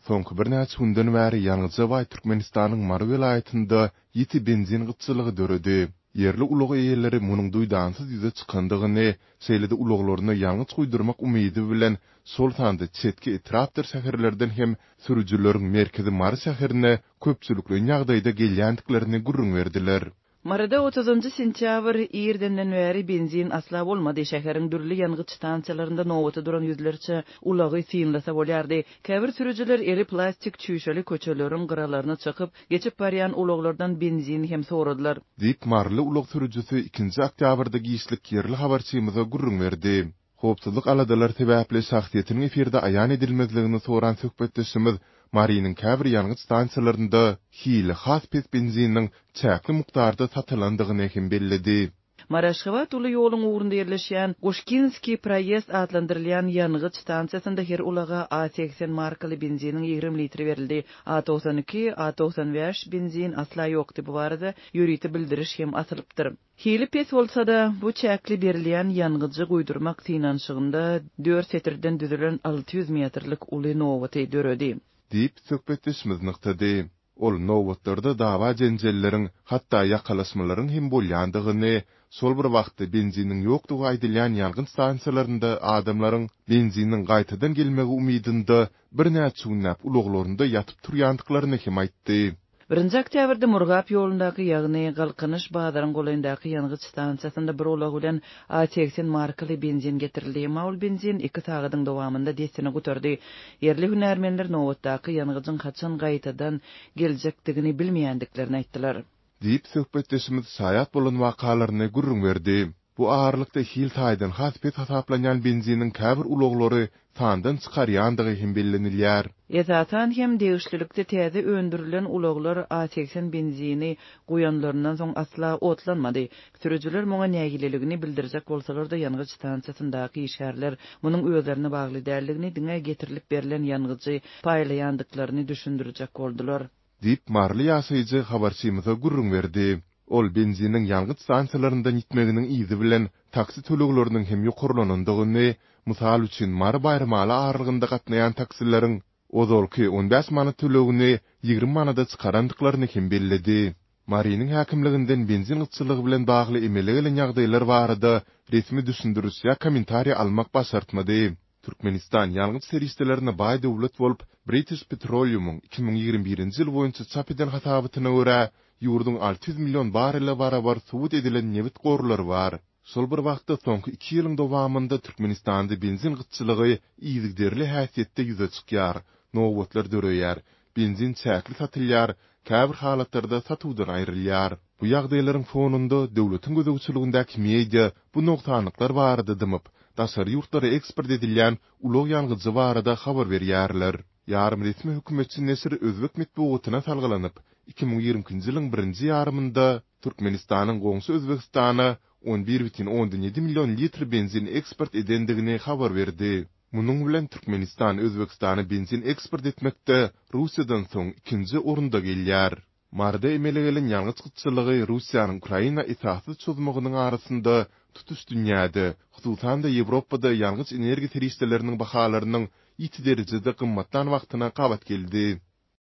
Soňky birnäçe günden bäri ýangyja baý Türkmenistanyň Mary welaýatynda ýiti benzin gytçylygy döredi. Ýerli ulag eýeleri munuň duýdansyz ýüze çykandygyny, şeýle-de ulaglaryna ýangyç guýdurmak umydy bilen, şol sanda çetki etrapdyr şäherlerden hem sürüjileriň merkezi Mary şäherine köpçülikleýin ýagdaýda gelýändiklerini gürrüň berdiler. Maryda otuzynjy sentýabr irdenden bäri benzin asla bolmady. Şäheriň dürli ýangyç stansiýalarynda nobata duran ýüzlerçe ulagy synlasa bolýardy. Käbir sürüjiler eli plastik çüýşeli köçeleriň gyralaryna çykyp, geçip barýan ulaglardan benzin hem soradylar. Diýip, maryly ulag sürüjisi ikinji oktýabrda giçlik ýerli habarçymyza gürrüň berdi. Howpsuzlyk aladalary sebäpli şahsyýetiniň efirde aýan edilmezligini soran söhbetdeşimiz Marynyň käbir ýangyç stansiýalarynda hili has pes benziniň çäkli mukdarda satylandygyny hem belledi. Mary-Aşgabat uly ýoluň ugrunda ýerleşýän Guşkinskiý proýezd atlandyrylýan ýangyç stansiýasynda her ulaga A 80 markaly benziniň 20 litri berildi. A 92, A 95 benzin asla ýokdy, bu barada ýörite bildiriş hem asylypdyr. Hili pes bolsa-da, bu çäkli berilýän ýangyjy guýdurmak synanyşygynda dört setirden düzülen 600 metrlik uly nobaty döredi. Diýip, söhbetdeşimiz nygtady. Ol nobatlarda dawa-jenjelleriň, hatda ýakalaşmalaryň hem bolýandygyny, şol bir wagtda benziniň ýokdugy aýdylýan ýangyn stansiýalarynda adamlaryň benziniň gaýtadan gelmegi umydynda birnäçe günläp ulaglarynda ýatyp-turýandyklaryny hem aýtdy. Birinji oktýabrda Murgap ýolundaky, ýagny Galkynyş bazaryň golaýyndaky ýangyç stansiýasynda bir ulag bilen A 80 markaly benzin getirildi. Emma ol benzin iki sagadyň dowamynda dessine gutardy. Ýerli hünärmenler nobatdaky ýangyjyň haçan gaýtadan geljekdigini bilmeýändiklerini aýtdylar. Diýip, söhbetdeşimiz şaýat bolan wakalaryny gürrüň berdi. Bu aralykda hil taýdan has pes hasaplanýan benziniň käbir ulaglary sandan çykarýandygy hem bellenilýär. Esasan hem, degişlilikde täze öndürilen ulaglar A 80 benzini guýanlaryndan soň asla otlanmady. Sürüjiler muňa nägileligini bildirjek bolsalar-da, ýangyç stansiýasyndaky işgärler munuň özlerine bagly däldigini, diňe getirilip berlen ýangyjy paýlaýandyklaryny düşündirjek boldular. Diýip, maryly ýaşaýjy habarçymyza gürrüň berdi. Ol benziniň ýangyç stansiýalaryndan ýitmeginiň yzy bilen taksi tölegleriniň hem ýokarlanandygyny, mysal üçin, Mary-Baýramaly aralygynda gatnaýan taksileriň ozalky on bäş manat tölegini 20 manada çykarandyklaryny hem belledi. Marynyň häkimliginden benzin gytçylygy bilen bagly emele gelen ýagdaýlar barada resmi düşündiriş ýa kommentariý almak başartmady. Türkmenistan ýangyç serişdelerine baý döwlet bolup, British Petroleum-yň 2021-nji ýyl boýunça çap eden hasabatyna görä, ýurduň 600 million barrele barabar subut edilen nebit gorlary bar. Şol bir wagtda, soňky iki ýylyň dowamynda Türkmenistanda benzin gytçylygy yzygiderli häsiýetde ýüze çykýar, nobatlar döreýär, benzin çäkli satylýar, käbir halatlarda satuwdan aýrylýar. Bu ýagdaýlaryň fonunda döwletiň gözegçiligindäki media bu nogsanlyklar barada dymyp, daşary ýurtlara eksport edilýän ulag ýangyjy barada habar berýärler. Ýarym resmi hökümetçi neşir özbek metbugatyna salgylanyp, 2022-nji ýylyň birinji ýarymynda Türkmenistanyň goňşy Özbegistana on bir bütin ondan ýedi million litr benzin eksport edendigini habar berdi. Munuň bilen Türkmenistan Özbegistana benzin eksport etmekde Russiýadan soň ikinji orunda gelýär. Maryda emele gelen ýangyç gytçylygy Russiýanyň Ukraina esassyz çozmagynyň arasynda tutuş dünýäde, hususan-da Ýewropada ýangyç-energiýa serişdeleriniň bahalarynyň ýiti derejede gymmatlan wagtyna gabat geldi.